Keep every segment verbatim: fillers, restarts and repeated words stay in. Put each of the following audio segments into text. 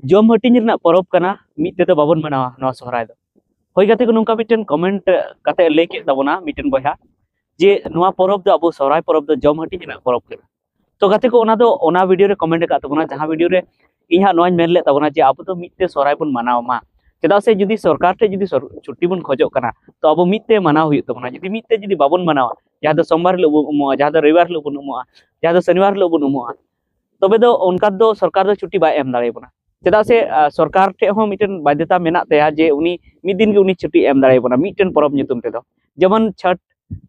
ᱡᱚᱢ ᱦᱟᱹᱴᱤᱧ ᱨᱮᱱᱟᱜ ᱯᱚᱨᱚᱵᱽ ᱠᱟᱱᱟ, ᱢᱤᱫ ᱛᱮᱫᱚ ᱵᱟᱵᱚᱱ ᱢᱟᱱᱟᱣᱟ ᱱᱚᱣᱟ ᱥᱚᱦᱨᱟᱭ ᱫᱚ᱾ ᱦᱳᱭ ᱜᱟᱛᱮ ᱠᱚ, ᱱᱚᱝᱠᱟ ᱢᱤᱫᱴᱮᱱ ᱠᱚᱢᱮᱱᱴ ᱠᱟᱛᱮ ᱞᱟᱹᱭ ᱠᱮᱫ ᱛᱟᱵᱚᱱᱟ ᱢᱤᱫᱴᱮᱱ ᱵᱚᱭᱦᱟ, ᱡᱮ ᱱᱚᱣᱟ ᱯᱚᱨᱚᱵᱽ ᱫᱚ, ᱟᱵᱚ ᱥᱚᱦᱨᱟᱭ ᱯᱚᱨᱚᱵᱽ ᱫᱚ ᱡᱚᱢ ᱦᱟᱹᱴᱤᱧ ᱨᱮᱱᱟᱜ ᱯᱚᱨᱚᱵᱽ ᱠᱟᱱᱟ᱾ ᱛᱚ ᱜᱟᱛᱮ ᱠᱚ, ᱚᱱᱟ ᱫᱚ, ᱚᱱᱟ ᱵᱷᱤᱰᱤᱭᱳ ᱨᱮ ᱠᱚᱢᱮᱱᱴ ᱟᱠᱟᱫ ᱛᱟᱵᱚᱱᱟ, ᱡᱟᱦᱟᱸ ᱵᱷᱤᱰᱤᱭᱳ ᱨᱮ ᱤᱧ ᱦᱟᱸᱜ ᱱᱚᱣᱟᱧ ᱢᱮᱱ ᱞᱮᱫ ᱛᱟᱵᱚᱱᱟ ᱡᱮ ᱟᱵᱚ ᱫᱚ ᱢᱤᱫ ᱛᱮ ᱥᱚᱦᱨᱟᱭ ᱵᱚᱱ ᱢᱟᱱᱟᱣ ᱢᱟ᱾ ᱪᱮᱫᱟᱜ ᱥᱮ ᱡᱩᱫᱤ ᱥᱚᱨᱠᱟᱨ ᱴᱷᱮᱡ ᱡᱩᱫᱤ ᱥᱚᱨ-, ᱪᱷᱩᱴᱤ ᱵᱚᱱ ᱠᱷᱚᱡᱚᱜ ᱠᱟᱱᱟ, ᱛᱚ ᱟᱵᱚ ᱢᱤᱫ ᱛᱮ ᱢᱟᱱᱟᱣ ᱦᱩᱭᱩᱜ ᱛᱟᱵᱚᱱᱟ᱾ ᱡᱩᱫᱤ ᱢᱤᱫ ᱛᱮ ᱡᱩᱫᱤ ᱵᱟᱵᱚᱱ ᱢᱟᱱᱟᱣᱟ, ᱡᱟᱦᱟᱸ ᱫᱚ ᱥᱳᱢᱵᱟᱨ ᱦᱤᱞᱳᱜ ᱵᱚᱱ ᱩᱢᱩᱜᱼᱟ, ᱡᱟᱦᱟᱸ ᱫᱚ ᱨᱚᱵᱤᱵᱟᱨ ᱦᱤᱞᱳᱜ ᱵᱚᱱ ᱩᱢᱩᱜᱼᱟ, ᱡᱟᱦᱟᱸ ᱫᱚ ᱥᱚᱱᱤᱵᱟᱨ ᱦᱤᱞᱳᱜ ᱵᱚᱱ ᱩᱢᱩᱜᱼᱟ, ᱛᱚᱵᱮ ᱫᱚ ᱚᱱᱠᱟ ᱫᱚ ᱥᱚᱨᱠᱟᱨ ᱫᱚ ᱪᱷᱩᱴᱤ ᱵᱟᱭ ᱮᱢ ᱫᱟᱲᱮᱭᱟᱵᱚᱱᱟ᱾ ᱪᱮᱫᱟᱜ ᱥᱮ, ᱟᱸ, ᱥᱚᱨᱠᱟᱨ ᱴᱷᱮᱡ ᱦᱚᱸ ᱢᱤᱫᱴᱮᱱ ᱵᱟᱫᱽᱫᱷᱚᱛᱟ ᱢᱮᱱᱟᱜ ᱛᱟᱭᱟ ᱡᱮ ᱩᱱᱤ ᱢᱤᱫ ᱫᱤᱱ ᱜᱮ ᱩᱱᱤ ᱪᱷᱩᱴᱤ ᱮᱢ ᱫᱟᱲᱮᱭᱟᱵᱚᱱᱟ ᱢᱤᱫᱴᱮᱱ ᱯᱚᱨᱚᱵᱽ ᱧᱩᱛᱩᱢ ᱛᱮᱫᱚ᱾ ᱡᱮᱢᱚᱱ ᱪᱷᱚᱴ,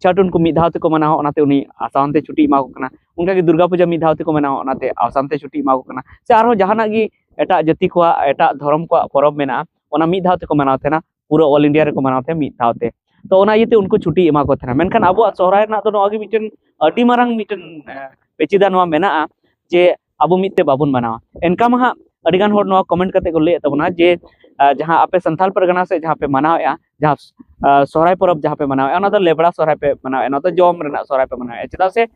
ᱪᱷᱚᱴ ᱩᱱᱠᱩ ᱢᱤᱫ ᱫᱷᱟᱣ ᱛᱮᱠᱚ ᱢᱟᱱᱟᱣᱟ, ᱚᱱᱟᱛᱮ ᱩᱱᱤ ᱟᱥᱟᱱᱛᱮ ᱪᱷᱩᱴᱤ ᱮᱢᱟ ᱠᱚ ᱠᱟᱱᱟ᱾ ᱚᱱᱠᱟᱜᱮ ᱫᱩᱨᱜᱟ ᱯᱩᱡᱟ ᱢᱤᱫ ᱫᱷᱟᱣ ᱛᱮᱠᱚ ᱢᱟᱱᱟᱣᱟ, ᱚᱱᱟᱛᱮ ᱟᱥᱟᱱᱛᱮ ᱪᱷᱩᱴᱤ ᱮᱢᱟ ᱠᱚ ᱠᱟᱱᱟ᱾ ᱥᱮ ᱟᱨᱦᱚᱸ ᱡᱟᱦᱟᱱᱟᱜ ᱜᱮ ᱮᱴᱟᱜ ᱡᱟᱹᱛᱤ ᱠᱚᱣᱟᱜ, ᱮᱴᱟᱜ ᱫᱷᱚᱨᱚᱢ ᱠᱚᱣᱟᱜ ᱯᱚᱨᱚᱵᱽ ᱢᱮᱱᱟᱜᱼᱟ, ᱚᱱᱟ ᱢᱤᱫ ᱫᱷᱟᱣ ᱛᱮᱠᱚ ᱢᱟᱱᱟᱣ ᱛᱟᱦᱮᱱᱟ, ᱯᱩᱨᱟᱹ all India ᱨᱮᱠᱚ ᱢᱟᱱᱟᱣ ᱛᱟᱦᱮᱱᱟ ᱢᱤᱫ ᱫᱷᱟᱣ ᱛᱮ᱾ ᱛᱚ ᱚᱱᱟ ᱤᱭᱟᱹᱛᱮ ᱩᱱᱠᱩ ᱪᱷᱩᱴᱤ ᱮᱢᱟ ᱠᱚ ᱛᱟᱦᱮᱱᱟ᱾ ᱢᱮᱱᱠᱷᱟᱱ ᱟᱵᱚᱣᱟᱜ ᱥᱚᱦᱨᱟᱭ ᱨᱮᱱᱟᱜ ᱫᱚ ᱱᱚᱣᱟ ᱜᱮ ᱢᱤᱫᱴᱮᱱ ᱟᱹᱰᱤ ᱢᱟᱨᱟᱝ ᱢᱤᱫᱴᱮᱱ, ᱮ, ᱯᱮᱪᱤᱫᱟ ᱱᱚᱣᱟ ᱢᱮᱱᱟᱜᱼᱟ ᱡᱮ ᱟᱵᱚ ᱢᱤᱫ ᱛᱮ ᱵᱟᱵᱚᱱ ᱢᱟᱱᱟᱣᱟ᱾ ᱮᱱᱠᱟ ᱢᱟ ᱦᱟᱸᱜ ᱟᱹᱰᱤ ᱜᱟᱱ ᱦᱚᱲ ᱱᱚᱣᱟ ᱠᱚᱢᱮᱱᱴ ᱠᱟᱛᱮ ᱠᱚ ᱞᱟᱹᱭᱮᱫ ᱛᱟᱵᱚᱱᱟ ᱡᱮ, ᱟ, ᱡᱟᱦᱟᱸ ᱟᱯᱮ ᱥᱟᱱᱛᱟᱲ ᱯᱟᱨᱜᱟᱱᱟ ᱥᱮᱫ ᱡᱟᱦᱟᱸ ᱯᱮ ᱢᱟᱱᱟᱣᱮᱫᱼᱟ, ᱡᱟᱦᱟᱸ, ᱟ, ᱥᱚᱦᱨᱟᱭ ᱯᱚᱨᱚᱵᱽ ᱡᱟᱦᱟᱸ ᱯᱮ ᱢᱟᱱᱟᱣᱮᱫᱼᱟ, ᱚᱱᱟ ᱫᱚ ᱞᱮᱵᱲᱟ ᱥᱚᱦᱨᱟᱭ ᱯᱮ ᱢᱟᱱᱟᱣᱮᱫᱼᱟ, ᱚᱱᱟ ᱫᱚ ᱡᱚᱢ ᱨᱮᱱᱟᱜ ᱥᱚᱦᱨᱟᱭ ᱯᱮ ᱢᱟᱱᱟᱣᱮᱫᱼᱟ᱾ ᱪᱮᱫᱟᱜ ᱥᱮ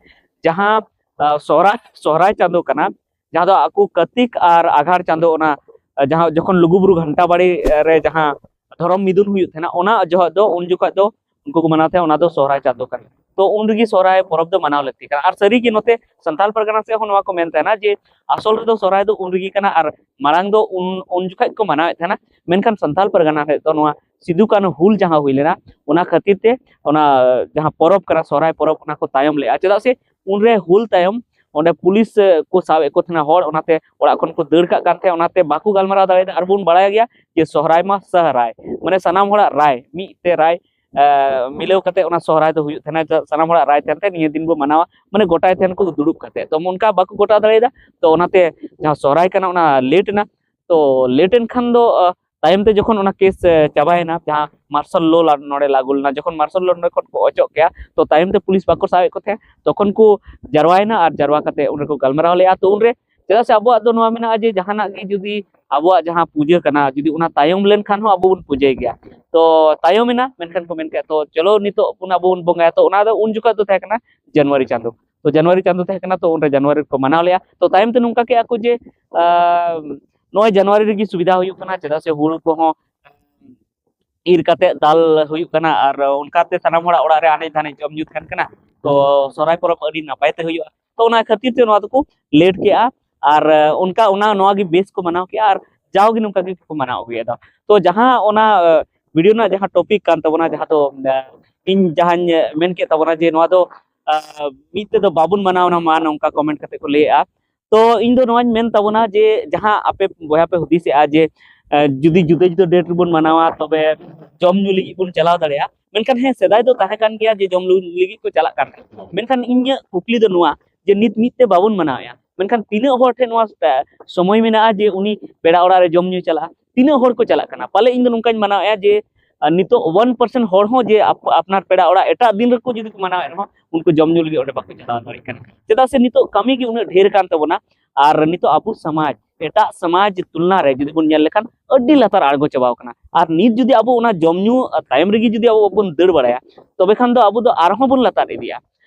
ᱡᱟᱦᱟᱸ, ᱟ, ᱥᱚᱦᱨᱟᱭ, ᱥᱚᱦᱨᱟᱭ ᱪᱟᱸᱫᱳ ᱠᱟᱱᱟ, ᱡᱟᱦᱟᱸ ᱫᱚ ᱟᱠᱚ ᱠᱟᱹᱨᱛᱤᱠ ᱟᱨ ᱟᱜᱷᱟᱲ ᱪᱟᱸᱫᱳ, ᱚᱱᱟ, ᱟ, ᱡᱟᱦᱟᱸ ᱡᱚᱠᱷᱚᱱ ᱞᱩᱜᱩᱵᱩᱨᱩ ᱜᱷᱟᱱᱴᱟ ᱵᱟᱲᱮ ᱨᱮ ᱡᱟᱦᱟᱸ ᱫᱷᱚᱨᱚᱢ ᱢᱤᱫᱩᱱ ᱦᱩᱭᱩᱜ ᱛᱟᱦᱮᱱᱟ, ᱚᱱᱟ ᱡᱚᱦᱚᱜ ᱫᱚ, ᱩᱱ ᱡᱚᱠᱷᱚᱱ ᱫᱚ ᱩᱱᱠᱩ ᱠᱚ ᱢᱟᱱᱟᱣ ᱛᱟᱦᱮᱸᱫ, ᱚᱱᱟ ᱫᱚ ᱥᱚᱦᱨᱟᱭ ᱪᱟᱸᱫᱳ ᱠᱟᱱᱟ᱾ ᱛᱚ ᱩᱱ ᱨᱮᱜᱮ ᱥᱚᱦᱨᱟᱭ ᱯᱚᱨᱚᱵᱽ ᱫᱚ ᱢᱟᱱᱟᱣ ᱞᱟᱹᱠᱛᱤ ᱠᱟᱱᱟ᱾ ᱟᱨ ᱥᱟᱹᱨᱤᱜᱮ ᱱᱚᱛᱮ ᱥᱟᱱᱛᱟᱲ ᱯᱟᱨᱜᱟᱱᱟ ᱥᱮᱫ ᱦᱚᱸ ᱱᱚᱣᱟ ᱠᱚ ᱢᱮᱱ ᱛᱟᱦᱮᱱᱟ ᱡᱮ ᱟᱥᱚᱞ ᱨᱮᱫᱚ ᱥᱚᱦᱨᱟᱭ ᱫᱚ ᱩᱱ ᱨᱮᱜᱮ ᱠᱟᱱᱟ, ᱟᱨ ᱢᱟᱲᱟᱝ ᱫᱚ ᱩᱱ, ᱩᱱ ᱡᱚᱠᱷᱟᱡ ᱠᱚ ᱢᱟᱱᱟᱣᱮᱫ ᱛᱟᱦᱮᱱᱟ᱾ ᱢᱮᱱᱠᱷᱟᱱ ᱥᱟᱱᱛᱟᱲ ᱯᱟᱨᱜᱟᱱᱟ ᱨᱮ ᱫᱚ ᱱᱚᱣᱟ ᱥᱤᱫᱩ ᱠᱟᱹᱱᱦᱩ ᱦᱩᱞ ᱡᱟᱦᱟᱸ ᱦᱩᱭ ᱞᱮᱱᱟ, ᱚᱱᱟ ᱠᱷᱟᱹᱛᱤᱨ ᱛᱮ ᱚᱱᱟ ᱡᱟᱦᱟᱸ ᱯᱚᱨᱚᱵᱽ ᱠᱟᱱᱟ, ᱥᱚᱦᱨᱟᱭ ᱯᱚᱨᱚᱵᱽ, ᱚᱱᱟ ᱠᱚ ᱛᱟᱭᱚᱢ ᱞᱮᱜᱼᱟ᱾ ᱪᱮᱫᱟᱜ ᱥᱮ ᱩᱱᱨᱮ ᱦᱩᱞ ᱛᱟᱭᱚᱢ ᱚᱸᱰᱮ ᱯᱩᱞᱤᱥ, ᱮ, ᱠᱚ ᱥᱟᱵ ᱮᱫ ᱠᱚ ᱛᱟᱦᱮᱱᱟ ᱦᱚᱲ, ᱚᱱᱟᱛᱮ ᱚᱲᱟᱜ ᱠᱷᱚᱱ ᱠᱚ ᱫᱟᱹᱲ ᱠᱟᱜ ᱠᱟᱱ ᱛᱟᱦᱮᱸᱫ, ᱚᱱᱟᱛᱮ ᱵᱟᱠᱚ ᱜᱟᱞᱢᱟᱨᱟᱣ ᱫᱟᱲᱮᱭᱟᱫᱟ᱾ ᱟᱨ ᱵᱚᱱ ᱵᱟᱲᱟᱭ ᱜᱮᱭᱟ ᱡᱮ ᱥᱚᱦᱨᱟᱭ ᱢᱟ ᱥᱟᱦᱨᱟᱭ, ᱢᱟᱱᱮ ᱥᱟᱱᱟᱢ ᱦᱚᱲᱟᱜ ᱨᱟᱭ, ᱢᱤᱫ ᱛᱮ ᱨᱟᱭ, ᱮ, ᱢᱤᱞᱟᱹᱣ ᱠᱟᱛᱮ ᱚᱱᱟ ᱥᱚᱦᱨᱟᱭ ᱫᱚ ᱦᱩᱭᱩᱜ ᱛᱟᱦᱮᱱᱟ᱾ ᱡᱟ-, ᱥᱟᱱᱟᱢ ᱦᱚᱲᱟᱜ ᱨᱟᱭ ᱛᱟᱦᱮᱱ ᱛᱮ ᱱᱤᱭᱟᱹ ᱫᱤᱱ ᱵᱚ ᱢᱟᱱᱟᱣᱟ, ᱢᱟᱱᱮ ᱜᱚᱴᱟᱭ ᱛᱟᱦᱮᱱ ᱠᱚ ᱫᱩᱲᱩᱵ ᱠᱟᱛᱮ᱾ ᱛᱚ ᱚᱱᱠᱟ ᱵᱟᱠᱚ ᱜᱚᱴᱟ ᱫᱟᱲᱮᱭᱟᱫᱟ, ᱛᱚ ᱚᱱᱟᱛᱮ ᱡᱟᱦᱟᱸ ᱥᱚᱦᱨᱟᱭ ᱠᱟᱱᱟ ᱚᱱᱟ ᱞᱮᱴ ᱮᱱᱟ᱾ ᱛᱚ ᱞᱮᱴ ᱮᱱ ᱠᱷᱟᱱ ᱫᱚ, ᱟ, ᱛᱟᱭᱚᱢ ᱛᱮ ᱡᱚᱠᱷᱚᱱ ᱚᱱᱟ ᱠᱮᱥ, ᱮ, ᱪᱟᱵᱟᱭᱮᱱᱟ, ᱡᱟᱦᱟᱸ ᱢᱟᱨᱥᱟᱞ ᱞᱚ ᱞᱟ-, ᱱᱚᱰᱮ ᱞᱟᱹᱜᱩ ᱞᱮᱱᱟ, ᱡᱚᱠᱷᱚᱱ ᱢᱟᱨᱥᱟᱞ ᱞᱚ ᱱᱚᱰᱮ ᱠᱷᱚᱱ ᱠᱚ ᱚᱪᱚᱜ ᱠᱮᱜᱼᱟ, ᱛᱚ ᱛᱟᱭᱚᱢ ᱛᱮ ᱯᱩᱞᱤᱥ ᱵᱟᱠᱚ ᱥᱟᱵᱮᱫ ᱠᱚ ᱛᱟᱦᱮᱸᱫ, ᱛᱚᱠᱷᱚᱱ ᱠᱚ ᱡᱟᱨᱣᱟᱭᱮᱱᱟ ᱟᱨ ᱡᱟᱨᱣᱟ ᱠᱟᱛᱮ ᱚᱸᱰᱮ ᱠᱚ ᱜᱟᱞᱢᱟᱨᱟᱣ ᱞᱮᱜᱼᱟ᱾ ᱛᱚ ᱩᱱᱨᱮ ᱪᱮᱫᱟᱜ ᱥᱮ ᱟᱵᱚᱣᱟᱜ ᱫᱚ ᱱᱚᱣᱟ ᱢᱮᱱᱟᱜᱼᱟ ᱡᱮ ᱡᱟᱦᱟᱱᱟᱜ ᱜᱮ ᱡᱩᱫᱤ ᱟᱵᱚᱣᱟᱜ ᱡᱟᱦᱟᱸ ᱯᱩᱡᱟᱹ ᱠᱟᱱᱟ, ᱡᱩᱫᱤ ᱚᱱᱟ ᱛᱟᱭᱚᱢ ᱞᱮᱱᱠᱷᱟᱱ ᱦᱚᱸ ᱟᱵᱚ ᱵᱚᱱ ᱯᱩᱡᱟᱹᱭ ᱜᱮᱭᱟ᱾ ᱛᱚ ᱛᱟᱭᱚᱢ ᱮᱱᱟ, ᱢᱮᱱᱠᱷᱟᱱ ᱠᱚ ᱢᱮᱱ ᱠᱮᱜᱼᱟ, "ᱛᱚ ᱪᱚᱞᱚ ᱱᱤᱛᱚᱜ ᱵᱚᱱ, ᱟᱵᱚ ᱵᱚᱱ ᱵᱚᱸᱜᱟᱭᱟ᱾" ᱛᱚ ᱚᱱᱟ ᱫᱚ ᱩᱱ ᱡᱚᱠᱷᱚᱱ ᱫᱚ ᱛᱟᱦᱮᱸ ᱠᱟᱱᱟ ᱡᱟᱱᱩᱣᱟᱨᱤ ᱪᱟᱸᱫᱚ᱾ ᱛᱚ ᱡᱟᱱᱩᱣᱟᱨᱤ ᱪᱟᱸᱫᱚ ᱛᱟᱦᱮᱸ ᱠᱟᱱᱟ, ᱛᱚ ᱩᱱᱨᱮ ᱡᱟᱱᱩᱣᱟᱨᱤ ᱨᱮᱠᱚ ᱢᱟᱱᱟᱣ ᱞᱮᱜᱼᱟ᱾ ᱛᱚ ᱛᱟᱭᱚᱢ ᱛᱮ ᱱᱚᱝᱠᱟ ᱠᱮᱜᱼᱟ ᱠᱚ ᱡᱮ, ᱟᱸ, ᱱᱚᱜᱼᱚᱭ ᱡᱟᱱᱩᱣᱟᱨᱤ ᱨᱮᱜᱮ ᱥᱩᱵᱤᱫᱷᱟ ᱦᱩᱭᱩᱜ ᱠᱟᱱᱟ, ᱪᱮᱫᱟᱜ ᱥᱮ ᱦᱩᱲᱩ ᱠᱚᱦᱚᱸ ᱤᱨ ᱠᱟᱛᱮ ᱫᱟᱞ ᱦᱩᱭᱩᱜ ᱠᱟᱱᱟ, ᱟᱨ ᱚᱱᱠᱟᱛᱮ ᱥᱟᱱᱟᱢ ᱦᱚᱲᱟᱜ ᱚᱲᱟᱜ ᱨᱮ ᱟᱱᱮᱡ ᱫᱷᱟᱱᱮᱡ ᱡᱚᱢ ᱧᱩ ᱛᱟᱦᱮᱱ ᱠᱟᱱᱟ᱾ ᱛᱚ ᱥᱚᱦᱨᱟᱭ ᱯᱚᱨᱚᱵᱽ ᱟᱹᱰᱤ ᱱᱟᱯᱟᱭ ᱛᱮ ᱦᱩᱭᱩᱜᱼᱟ᱾ ᱛᱚ ᱚᱱᱟ ᱠᱷᱟᱹᱛᱤᱨ ᱛᱮ ᱱᱚᱣᱟ ᱫᱚᱠᱚ ᱞᱮᱴ ᱠᱮᱜᱼᱟ, ᱟᱨ ᱚᱱᱠᱟ ᱚᱱᱟ ᱱᱚᱣᱟ ᱜᱮ ᱵᱮᱥ ᱠᱚ ᱢᱟᱱᱟᱣ ᱠᱮᱜᱼᱟ, ᱟᱨ ᱡᱟᱣᱜᱮ ᱱᱚᱝᱠᱟ ᱜᱮᱠᱚ ᱢᱟᱱᱟᱣ ᱟᱹᱜᱩᱭᱮᱫᱟ᱾ ᱛᱚ ᱡᱟᱦᱟᱸ ᱚᱱᱟ ᱵᱷᱤᱰᱤᱭᱳ ᱨᱮᱱᱟᱜ ᱡᱟᱦᱟᱸ ᱴᱚᱯᱤᱠ ᱠᱟᱱ ᱛᱟᱵᱚᱱᱟ, ᱡᱟᱦᱟᱸ ᱫᱚ ᱤᱧ ᱡᱟᱦᱟᱸᱧ ᱢᱮᱱ ᱠᱮᱫ ᱛᱟᱵᱚᱱᱟ ᱡᱮ ᱱᱚᱣᱟ ᱫᱚ ᱢᱤᱫ ᱛᱮᱫᱚ ᱵᱟᱵᱚᱱ ᱢᱟᱱᱟᱣ ᱢᱟ, ᱱᱚᱝᱠᱟ ᱠᱚᱢᱮᱱᱴ ᱠᱟᱛᱮ ᱠᱚ ᱞᱟᱹᱭᱮᱜᱼᱟ᱾ ᱛᱚ ᱤᱧ ᱫᱚ ᱱᱚᱣᱟᱧ ᱢᱮᱱ ᱛᱟᱵᱚᱱᱟ ᱡᱮ ᱡᱟᱦᱟᱸ ᱟᱯᱮ ᱵᱚᱭᱦᱟ ᱯᱮ ᱦᱩᱫᱤᱥᱮᱜᱼᱟ ᱡᱮ ᱡᱩᱫᱤ ᱡᱩᱫᱟᱹ ᱡᱩᱫᱟᱹ ᱰᱮᱴ ᱨᱮᱵᱚᱱ ᱢᱟᱱᱟᱣᱟ ᱛᱚᱵᱮ ᱡᱚᱢ ᱧᱩ ᱞᱟᱹᱜᱤᱫ ᱵᱚᱱ ᱪᱟᱞᱟᱣ ᱫᱟᱲᱮᱭᱟᱜᱼᱟ, ᱢᱮᱱᱠᱷᱟᱱ ᱦᱮᱸ, ᱥᱮᱫᱟᱭ ᱫᱚ ᱛᱟᱦᱮᱸ ᱠᱟᱱ ᱜᱮᱭᱟ ᱡᱮ ᱡᱚᱢ ᱧᱩ ᱞᱟᱹᱜᱤᱫ ᱠᱚ ᱪᱟᱞᱟᱜ ᱠᱟᱱ ᱛᱟᱦᱮᱸᱫ᱾ ᱢᱮᱱᱠᱷᱟᱱ ᱤᱧᱟᱹᱜ ᱠᱩᱠᱞᱤ ᱫᱚ ᱱᱚᱣᱟ ᱡᱮ ᱱᱤᱛ ᱢᱤᱫ ᱛᱮ ᱵᱟᱵᱚᱱ ᱢᱟᱱᱟᱣᱮᱫᱼᱟ, ᱢᱮᱱᱠᱷᱟᱱ ᱛᱤᱱᱟᱹᱜ ᱦᱚᱲ ᱴᱷᱮᱱ ᱱᱚᱣᱟ ᱥᱚᱢᱚᱭ ᱢᱮᱱᱟᱜᱼᱟ ᱡᱮ ᱩᱱᱤ ᱯᱮᱲᱟ ᱚᱲᱟᱜ ᱨᱮ ᱡᱚᱢ ᱧᱩ ᱪᱟᱞᱟᱜᱼᱟ? ᱛᱤᱱᱟᱹᱜ ᱦᱚᱲ ᱠᱚ ᱪᱟᱞᱟᱜ ᱠᱟᱱᱟ? ᱯᱟᱞᱮ ᱤᱧ ᱫᱚ ᱱᱚᱝᱠᱟᱧ ᱢᱟᱱᱟᱣᱮᱫᱼᱟ ᱡᱮ ᱟᱨ ᱱᱤᱛᱚᱜ ᱚᱣᱟᱱ ᱯᱟᱨᱥᱮᱱᱴ ᱦᱚᱲ ᱦᱚᱸ ᱡᱮ ᱟᱯ-, ᱟᱯᱱᱟᱨ ᱯᱮᱲᱟ ᱚᱲᱟᱜ ᱮᱴᱟᱜ ᱫᱤᱱ ᱨᱮᱠᱚ ᱡᱩᱫᱤ ᱠᱚ ᱢᱟᱱᱟᱣᱮᱫ ᱨᱮᱦᱚᱸ, ᱩᱱᱠᱩ ᱡᱚᱢ ᱧᱩ ᱞᱟᱹᱜᱤᱫ ᱚᱸᱰᱮ ᱵᱟᱠᱚ ᱪᱟᱞᱟᱣ ᱫᱟᱲᱮᱭᱟᱜ ᱠᱟᱱᱟ᱾ ᱪᱮᱫᱟᱜ ᱥᱮ ᱱᱤᱛᱚᱜ ᱠᱟᱹᱢᱤ ᱜᱮ ᱩᱱᱟᱹᱜ ᱰᱷᱮᱨ ᱠᱟᱱ ᱛᱟᱵᱚᱱᱟ, ᱟᱨ ᱱᱤᱛᱚᱜ ᱟᱵᱚ ᱥᱚᱢᱟᱡᱽ, ᱮᱴᱟᱜ ᱥᱚᱢᱟᱡᱽ ᱛᱩᱞᱱᱟ ᱨᱮ ᱡᱩᱫᱤ ᱵᱚᱱ ᱧᱮᱞ ᱞᱮᱠᱷᱟᱱ ᱟᱹᱰᱤ ᱞᱟᱛᱟᱨ ᱟᱬᱜᱚ ᱪᱟᱵᱟᱣ ᱠᱟᱱᱟ᱾ ᱟᱨ ᱱᱤᱛ ᱡᱩᱫᱤ ᱟᱵᱚ ᱚᱱᱟ ᱡᱚᱢ ᱧᱩ ᱛᱟᱭᱚᱢ ᱨᱮᱜᱮ ᱡᱩᱫᱤ ᱟᱵᱚ ᱵᱚᱱ ᱫᱟᱹᱲ ᱵᱟᱲᱟᱭᱟ, ᱛᱚᱵᱮ ᱠᱷᱟᱱ ᱫᱚ ᱟᱵᱚ ᱫᱚ ᱟᱨᱦᱚᱸ ᱵᱚᱱ ᱞᱟᱛᱟᱨ ᱤᱫᱤᱜᱼᱟ᱾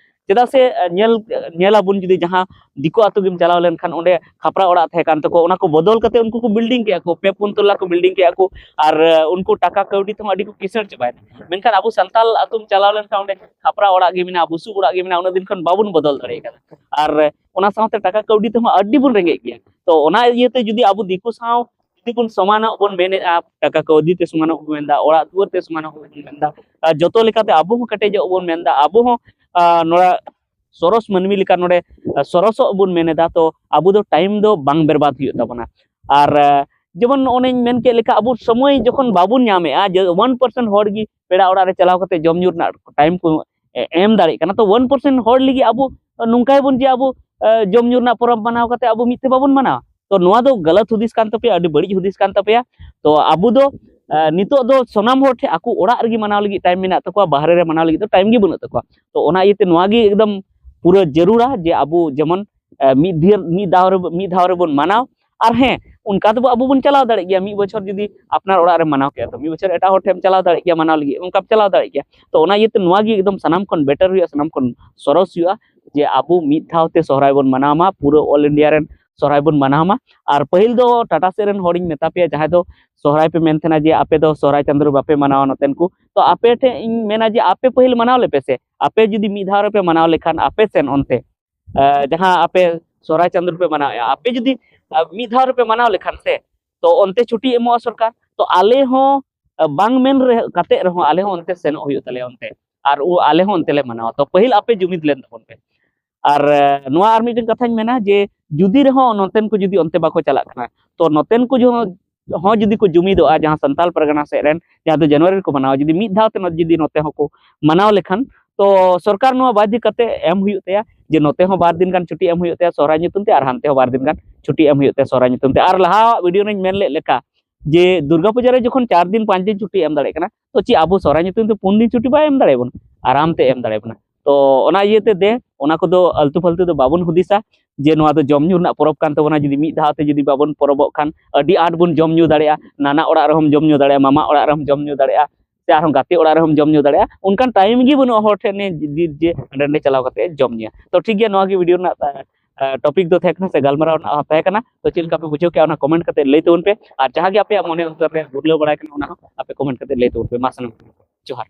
ᱪᱮᱫᱟᱜ ᱥᱮ, ᱮ, ᱧᱮᱞ, ᱧᱮᱞ ᱟᱵᱚᱱ ᱡᱩᱫᱤ ᱡᱟᱦᱟᱸ ᱫᱤᱠᱩ ᱟᱹᱛᱩ ᱜᱮᱢ ᱪᱟᱞᱟᱣ ᱞᱮᱱᱠᱷᱟᱱ ᱚᱸᱰᱮ ᱠᱷᱟᱯᱨᱟ ᱚᱲᱟᱜ ᱛᱟᱦᱮᱸ ᱠᱟᱱ ᱛᱟᱠᱚᱣᱟ, ᱚᱱᱟ ᱠᱚ ᱵᱚᱫᱚᱞ ᱠᱟᱛᱮ ᱩᱱᱠᱩ ᱠᱚ ᱵᱤᱞᱰᱤᱝ ᱠᱮᱜᱼᱟ ᱠᱚ, ᱯᱮ ᱯᱩᱱ ᱛᱚᱞᱟ ᱠᱚ ᱵᱤᱞᱰᱤᱝ ᱠᱮᱜᱼᱟ ᱠᱚ, ᱟᱨ, ᱮ, ᱩᱱᱠᱩ ᱴᱟᱠᱟ ᱠᱟᱹᱣᱰᱤ ᱛᱮᱦᱚᱸ ᱟᱹᱰᱤ ᱠᱚ ᱠᱤᱥᱟᱹᱬ ᱪᱟᱵᱟᱭᱮᱱᱟ᱾ ᱢᱮᱱᱠᱷᱟᱱ ᱟᱵᱚ ᱥᱟᱱᱛᱟᱲ ᱟᱹᱛᱩᱢ ᱪᱟᱞᱟᱣ ᱞᱮᱱᱠᱷᱟᱱ ᱚᱸᱰᱮ ᱠᱷᱟᱯᱨᱟ ᱚᱲᱟᱜ ᱜᱮ ᱢᱮᱱᱟᱜᱼᱟ, ᱵᱩᱥᱩᱵ ᱚᱲᱟᱜ ᱜᱮ ᱢᱮᱱᱟᱜᱼᱟ, ᱩᱱᱟᱹᱜ ᱫᱤᱱ ᱠᱷᱚᱱ ᱵᱟᱵᱚᱱ ᱵᱚᱫᱚᱞ ᱫᱟᱲᱮ ᱠᱟᱫᱟ᱾ ᱟᱨ, ᱮ, ᱚᱱᱟ ᱥᱟᱶᱛᱮ ᱴᱟᱠᱟ ᱠᱟᱹᱣᱰᱤ ᱛᱮᱦᱚᱸ ᱟᱹᱰᱤ ᱵᱚᱱ ᱨᱮᱸᱜᱮᱡ ᱜᱮᱭᱟ᱾ ᱛᱚ ᱚᱱᱟ ᱤᱭᱟᱹᱛᱮ ᱡᱩᱫᱤ ᱟᱵᱚ ᱫᱤᱠᱩ ᱥᱟᱶ ᱡᱩᱫᱤ ᱵᱚᱱ ᱥᱚᱢᱟᱱᱚᱜ ᱵᱚᱱ ᱢᱮᱱᱮᱫᱼᱟ, ᱴᱟᱠᱟ ᱠᱟᱹᱣᱰᱤ ᱛᱮ ᱥᱚᱢᱟᱱᱚᱜ ᱵᱚᱱ ᱢᱮᱱᱫᱟ, ᱚᱲᱟᱜ ᱫᱩᱣᱟᱹᱨ ᱛᱮ ᱥᱚᱢᱟᱱᱚᱜ ᱵᱚᱱ ᱢᱮᱱᱫᱟ, ᱟᱨ ᱡᱚᱛᱚ ᱞᱮᱠᱟᱛᱮ ᱟᱵᱚ ᱦᱚᱸ ᱠᱮᱴᱮᱡᱚᱜ ᱵᱚᱱ ᱢᱮᱱᱫᱟ, ᱟᱵᱚ ᱦᱚᱸ, ᱟᱨ, ᱱᱚᱣᱟ ᱥᱚᱨᱚᱥ ᱢᱟᱹᱱᱢᱤ ᱞᱮᱠᱟ ᱱᱚᱰᱮ, ᱟᱨ, ᱥᱚᱨᱚᱥᱚᱜ ᱵᱚᱱ ᱢᱮᱱᱮᱫᱟ, ᱛᱚ ᱟᱵᱚ ᱫᱚ ᱴᱟᱭᱤᱢ ᱫᱚ ᱵᱟᱝ ᱵᱮᱨᱵᱟᱫ ᱦᱩᱭᱩᱜ ᱛᱟᱵᱚᱱᱟ᱾ ᱟᱨ, ᱟᱨ, ᱡᱮᱢᱚᱱ ᱱᱚᱜᱼᱚ ᱱᱟᱧ ᱢᱮᱱ ᱠᱮᱫ ᱞᱮᱠᱟ, ᱟᱵᱚ ᱥᱚᱢᱚᱭ ᱡᱚᱠᱷᱚᱱ ᱵᱟᱵᱚᱱ ᱧᱟᱢᱮᱫᱼᱟ, ᱡᱮ ᱚᱣᱟᱱ ᱯᱟᱨᱥᱮᱱᱴ ᱦᱚᱲ ᱜᱮ ᱯᱮᱲᱟ ᱚᱲᱟᱜ ᱨᱮ ᱪᱟᱞᱟᱣ ᱠᱟᱛᱮ ᱡᱚᱢ ᱧᱩ ᱨᱮᱱᱟᱜ ᱴᱟᱭᱤᱢ ᱠᱚ ᱮ-, ᱮᱢ ᱫᱟᱲᱮᱭᱟᱜ ᱠᱟᱱᱟ, ᱛᱚ ᱚᱣᱟᱱ ᱯᱟᱨᱥᱮᱱᱴ ᱦᱚᱲ ᱞᱟᱹᱜᱤᱫ ᱟᱵᱚ ᱱᱚᱝᱠᱟᱭ ᱵᱚᱱ ᱡᱮ ᱟᱵᱚ, ᱮ, ᱡᱚᱢ ᱧᱩ ᱨᱮᱱᱟᱜ ᱯᱚᱨᱚᱵᱽ ᱢᱟᱱᱟᱣ ᱠᱟᱛᱮ ᱟᱵᱚ ᱢᱤᱫ ᱛᱮ ᱵᱟᱵᱚᱱ ᱢᱟᱱᱟᱣᱟ᱾ ᱛᱚ ᱱᱚᱣᱟ ᱫᱚ ᱜᱟᱞᱟᱛ ᱦᱩᱫᱤᱥ ᱠᱟᱱ ᱛᱟᱯᱮᱭᱟ, ᱟᱹᱰᱤ ᱵᱟᱹᱲᱤᱡ ᱦᱩᱫᱤᱥ ᱠᱟᱱ ᱛᱟᱯᱮᱭᱟ᱾ ᱛᱚ ᱟᱵᱚ ᱫᱚ, ᱮ, ᱱᱤᱛᱚᱜ ᱫᱚ ᱥᱟᱱᱟᱢ ᱦᱚᱲ ᱴᱷᱮᱱ ᱟᱠᱚ ᱚᱲᱟᱜ ᱨᱮᱜᱮ ᱢᱟᱱᱟᱣ ᱞᱟᱹᱜᱤᱫ ᱴᱟᱭᱤᱢ ᱢᱮᱱᱟᱜ ᱛᱟᱠᱚᱣᱟ, ᱵᱟᱦᱨᱮ ᱨᱮ ᱢᱟᱱᱟᱣ ᱞᱟᱹᱜᱤᱫ ᱫᱚ ᱴᱟᱭᱤᱢ ᱜᱮ ᱵᱟᱹᱱᱩᱜ ᱛᱟᱠᱚᱣᱟ᱾ ᱛᱚ ᱚᱱᱟ ᱤᱭᱟᱹᱛᱮ ᱱᱚᱣᱟ ᱜᱮ ᱮᱠᱫᱚᱢ ᱯᱩᱨᱟᱹ ᱡᱟᱹᱨᱩᱲᱟ ᱡᱮ ᱟᱵᱚ ᱡᱮᱢᱚᱱ, ᱮ, ᱢᱤᱫ ᱫᱤᱭᱟᱹ-, ᱢᱤᱫ ᱫᱷᱟᱣ ᱨᱮ, ᱢᱤᱫ ᱫᱷᱟᱣ ᱨᱮᱵᱚᱱ ᱢᱟᱱᱟᱣ᱾ ᱟᱨ ᱦᱮᱸ, ᱚᱱᱠᱟ ᱫᱚ ᱟᱵᱚ ᱵᱚᱱ ᱪᱟᱞᱟᱣ ᱫᱟᱲᱮᱜ ᱜᱮᱭᱟ, ᱢᱤᱫ ᱵᱚᱪᱷᱚᱨ ᱡᱩᱫᱤ ᱟᱯᱱᱟᱨ ᱚᱲᱟᱜ ᱨᱮ ᱢᱟᱱᱟᱣ ᱠᱮᱜᱼᱟ, ᱛᱚ ᱢᱤᱫ ᱵᱚᱪᱷᱚᱨ ᱮᱴᱟᱜ ᱦᱚᱲ ᱴᱷᱮᱱ ᱪᱟᱞᱟᱣ ᱫᱟᱲᱮᱜ ᱜᱮᱭᱟ ᱢᱟᱱᱟᱣ ᱞᱟᱹᱜᱤᱫ, ᱚᱱᱠᱟ ᱪᱟᱞᱟᱣ ᱫᱟᱲᱮᱜ ᱜᱮᱭᱟ᱾ ᱛᱚ ᱚᱱᱟ ᱤᱭᱟᱹᱛᱮ ᱱᱚᱣᱟ ᱜᱮ ᱮᱠᱫᱚᱢ ᱥᱟᱱᱟᱢ ᱠᱷᱚᱱ ᱵᱮᱴᱟᱨ ᱦᱩᱭᱩᱜᱼᱟ, ᱥᱟᱱᱟᱢ ᱠᱷᱚᱱ ᱥᱚᱨᱚᱥ ᱦᱩᱭᱩᱜᱼᱟ ᱡᱮ ᱟᱵᱚ ᱢᱤᱫ ᱫᱷᱟᱣ ᱛᱮ ᱥᱚᱦᱨᱟᱭ ᱵᱚᱱ ᱢᱟᱱᱟᱣ ᱢᱟ, ᱯᱩᱨᱟᱹ ᱚᱞ ᱤᱱᱰᱤᱭᱟ ᱨᱮᱱ ᱥᱚᱦᱨᱟᱭ ᱵᱚᱱ ᱢᱟᱱᱟᱣ ᱢᱟ᱾ ᱟᱨ ᱯᱟᱹᱦᱤᱞ ᱫᱚ ᱴᱟᱴᱟ ᱥᱮᱫ ᱨᱮᱱ ᱦᱚᱲᱤᱧ ᱢᱮᱛᱟ ᱯᱮᱭᱟ, ᱡᱟᱦᱟᱸᱭ ᱫᱚ ᱥᱚᱦᱨᱟᱭ ᱯᱮ ᱢᱮᱱ ᱛᱟᱦᱮᱱᱟ ᱡᱮ ᱟᱯᱮ ᱫᱚ ᱥᱚᱦᱨᱟᱭ ᱪᱟᱸᱫᱳ ᱨᱮ ᱵᱟᱯᱮ ᱢᱟᱱᱟᱣᱟ ᱱᱚᱛᱮᱱ ᱠᱚ, ᱛᱚ ᱟᱯᱮ ᱴᱷᱮᱱ ᱤᱧ ᱢᱮᱱᱟ ᱡᱮ ᱟᱯᱮ ᱯᱟᱹᱦᱤᱞ ᱢᱟᱱᱟᱣ ᱞᱮᱯᱮ ᱥᱮ᱾ ᱟᱯᱮ ᱡᱩᱫᱤ ᱢᱤᱫ ᱫᱷᱟᱣ ᱨᱮᱯᱮ ᱢᱟᱱᱟᱣ ᱞᱮᱠᱷᱟᱱ ᱟᱯᱮ ᱥᱮᱱ ᱚᱱᱛᱮ, ᱟᱸ, ᱡᱟᱦᱟᱸ ᱟᱯᱮ ᱥᱚᱦᱨᱟᱭ ᱪᱟᱸᱫᱳ ᱨᱮᱯᱮ ᱢᱟᱱᱟᱣᱮᱫᱼᱟ, ᱟᱯᱮ ᱡᱩᱫᱤ, ᱟᱸ, ᱢᱤᱫ ᱫᱷᱟᱣ ᱨᱮᱯᱮ ᱢᱟᱱᱟᱣ ᱞᱮᱠᱷᱟᱱ ᱥᱮ, ᱛᱚ ᱚᱱᱛᱮ ᱪᱷᱩᱴᱤ ᱮᱢᱚᱜᱼᱟ ᱥᱚᱨᱠᱟᱨ᱾ ᱛᱚ ᱟᱞᱮ ᱦᱚᱸ, ᱟᱸ, ᱵᱟᱝ ᱢᱮᱱ ᱨᱮ, ᱠᱟᱛᱮ ᱨᱮᱦᱚᱸ ᱟᱞᱮ ᱦᱚᱸ ᱚᱱᱛᱮ ᱥᱮᱱᱚᱜ ᱦᱩᱭᱩᱜ ᱛᱟᱞᱮᱭᱟ ᱚᱱᱛᱮ, ᱟᱨ ᱩ-, ᱟᱞᱮ ᱦᱚᱸ ᱚᱱᱛᱮ ᱞᱮ ᱢᱟᱱᱟᱣᱟ᱾ ᱛᱚ ᱯᱟᱹᱦᱤᱞ ᱟᱯᱮ ᱡᱩᱢᱤᱫ ᱞᱮᱱ ᱛᱟᱵᱚᱱ ᱯᱮ᱾ ᱟᱨ, ᱟᱸ, ᱱᱚᱣᱟ ᱟᱨ ᱢᱤᱫᱴᱮᱱ ᱠᱟᱛᱷᱟᱧ ᱢᱮᱱᱟ ᱡᱮ ᱡᱩᱫᱤ ᱨᱮᱦᱚᱸ ᱱᱚᱛᱮᱱ ᱠᱚ ᱡᱩᱫᱤ ᱚᱱᱛᱮ ᱵᱟᱠᱚ ᱪᱟᱞᱟᱜ ᱠᱟᱱᱟ, ᱛᱚ ᱱᱚᱛᱮᱱ ᱠᱚ ᱡᱚ-, ᱦᱚᱸ ᱡᱩᱫᱤ ᱠᱚ ᱡᱩᱢᱤᱫᱚᱜᱼᱟ, ᱡᱟᱦᱟᱸ ᱥᱟᱱᱛᱟᱞ ᱯᱟᱨᱜᱟᱱᱟ ᱥᱮᱫ ᱨᱮᱱ, ᱡᱟᱦᱟᱸ ᱫᱚ ᱡᱟᱱᱩᱣᱟᱨᱤ ᱨᱮᱠᱚ ᱢᱟᱱᱟᱣᱟ, ᱡᱩᱫᱤ ᱢᱤᱫ ᱫᱷᱟᱣ ᱛᱮ ᱱᱚ-, ᱡᱩᱫᱤ ᱱᱚᱛᱮ ᱦᱚᱸᱠᱚ ᱢᱟᱱᱟᱣ ᱞᱮᱠᱷᱟᱱ, ᱛᱚ ᱥᱚᱨᱠᱟᱨ ᱱᱚᱣᱟ ᱵᱟᱫᱷᱭᱚ ᱠᱟᱛᱮ ᱮᱢ ᱦᱩᱭᱩᱜ ᱛᱟᱭᱟ ᱡᱮ ᱱᱚᱛᱮ ᱦᱚᱸ ᱵᱟᱨ ᱫᱤᱱ ᱜᱟᱱ ᱪᱷᱩᱴᱤ ᱮᱢ ᱦᱩᱭᱩᱜ ᱛᱟᱭᱟ ᱥᱚᱦᱨᱟᱭ ᱧᱩᱛᱩᱢ ᱛᱮ, ᱟᱨ ᱦᱟᱱᱛᱮ ᱦᱚᱸ ᱵᱟᱨ ᱫᱤᱱ ᱜᱟᱱ ᱪᱷᱩᱴᱤ ᱮᱢ ᱦᱩᱭᱩᱜ ᱛᱟᱭᱟ ᱥᱚᱦᱨᱟᱭ ᱧᱩᱛᱩᱢ ᱛᱮ᱾ ᱟᱨ ᱞᱟᱦᱟᱣᱟᱜ ᱵᱷᱤᱰᱤᱭᱳ ᱨᱮᱧ ᱢᱮᱱ ᱞᱮᱫ ᱞᱮᱠᱟ ᱡᱮ ᱫᱩᱨᱜᱟ ᱯᱩᱡᱟ ᱨᱮ ᱡᱚᱠᱷᱚᱱ ᱪᱟᱨ ᱫᱤᱱ ᱯᱟᱸᱪ ᱫᱤᱱ ᱪᱷᱩᱴᱤ ᱮᱢ ᱫᱟᱲᱮᱭᱟᱜ ᱠᱟᱱᱟ, ᱛᱚ ᱪᱮᱫ ᱟᱵᱚ ᱥᱚᱦᱨᱟᱭ ᱧᱩᱛᱩᱢ ᱛᱮ ᱯᱩᱱ ᱫᱤᱱ ᱪᱷᱩᱴᱤ ᱵᱟᱭ ᱮᱢ ᱫᱟᱲᱮᱭᱟᱵᱚᱱᱟ? ᱟᱨᱟᱢ ᱛᱮ ᱮᱢ ᱫᱟᱲᱮᱭᱟᱵᱚᱱᱟ᱾ ᱛᱚ ᱚᱱᱟ ᱤᱭᱟᱹᱛᱮ ᱫᱮ, ᱚᱱᱟ ᱠᱚᱫᱚ ᱟᱞᱛᱩ ᱯᱷᱟᱞᱛᱩ ᱫᱚ ᱵᱟᱵᱚᱱ ᱦᱩᱫᱤᱥᱟ ᱡᱮ ᱱᱚᱣᱟ ᱫᱚ ᱡᱚᱢ ᱧᱩ ᱨᱮᱱᱟᱜ ᱯᱚᱨᱚᱵᱽ ᱠᱟᱱ ᱛᱟᱵᱚᱱᱟ᱾ ᱡᱩᱫᱤ ᱢᱤᱫ ᱫᱷᱟᱣ ᱛᱮ ᱡᱩᱫᱤ ᱵᱟᱵᱚᱱ ᱯᱚᱨᱚᱵᱚᱜ ᱠᱷᱟᱱ, ᱟᱹᱰᱤ ᱟᱸᱴ ᱵᱚᱱ ᱡᱚᱢ ᱧᱩ ᱫᱟᱲᱮᱭᱟᱜᱼᱟ, ᱱᱟᱱᱟ ᱚᱲᱟᱜ ᱨᱮᱦᱚᱸᱢ ᱡᱚᱢ ᱧᱩ ᱫᱟᱲᱮᱭᱟᱜᱼᱟ, ᱢᱟᱢᱟ ᱚᱲᱟᱜ ᱨᱮᱦᱚᱸᱢ ᱡᱚᱢ ᱧᱩ ᱫᱟᱲᱮᱭᱟᱜᱼᱟ, ᱥᱮ ᱟᱨᱦᱚᱸ ᱜᱟᱛᱮ ᱚᱲᱟᱜ ᱨᱮᱦᱚᱸᱢ ᱡᱚᱢ ᱧᱩ ᱫᱟᱲᱮᱭᱟᱜᱼᱟ᱾ ᱚᱱᱠᱟᱱ ᱴᱟᱭᱤᱢ ᱜᱮ ᱵᱟᱹᱱᱩᱜᱼᱟ ᱦᱚᱲ ᱴᱷᱮᱱ ᱱᱤᱭᱟᱹ ᱡᱤ-, ᱡᱮ ᱦᱟᱸᱰᱮ ᱱᱟᱸᱰᱮ ᱪᱟᱞᱟᱣ ᱠᱟᱛᱮ ᱡᱚᱢ ᱧᱩᱭᱟ᱾ ᱛᱚ ᱴᱷᱤᱠ ᱜᱮᱭᱟ, ᱱᱚᱣᱟ ᱜᱮ ᱵᱷᱤᱰᱤᱭᱳ ᱨᱮᱱᱟᱜ, ᱟ, ᱟ, ᱴᱚᱯᱤᱠ ᱫᱚ ᱛᱟᱦᱮᱸ ᱠᱟᱱᱟ, ᱥᱮ ᱜᱟᱞᱢᱟᱨᱟᱣ ᱨᱮᱱᱟᱜ ᱛᱟᱦᱮᱸ ᱠᱟᱱᱟ᱾ ᱛᱚ ᱪᱮᱫ ᱞᱮᱠᱟ ᱯᱮ ᱵᱩᱡᱷᱟᱹᱣ ᱠᱮᱜᱼᱟ, ᱚᱱᱟ ᱠᱚᱢᱮᱱᱴ ᱠᱟᱛᱮ ᱞᱟᱹᱭ ᱛᱟᱵᱚᱱ ᱯᱮ᱾ ᱟᱨ ᱡᱟᱦᱟᱸ ᱜᱮ ᱟᱯᱮᱭᱟᱜ ᱢᱚᱱᱮ ᱚᱱᱛᱚᱨ ᱨᱮ ᱜᱩᱨᱞᱟᱹᱣ ᱵᱟᱲᱟᱭ ᱠᱟᱱᱟ, ᱚᱱᱟ ᱦᱚᱸ ᱟᱯᱮ ᱠᱚᱢᱮᱱᱴ ᱠᱟᱛᱮ ᱞᱟᱹᱭ ᱛᱟᱵᱚᱱ ᱯᱮ᱾ ᱢᱟ ᱥᱟᱱᱟᱢ ᱠᱚ ᱡᱚᱦᱟᱨ᱾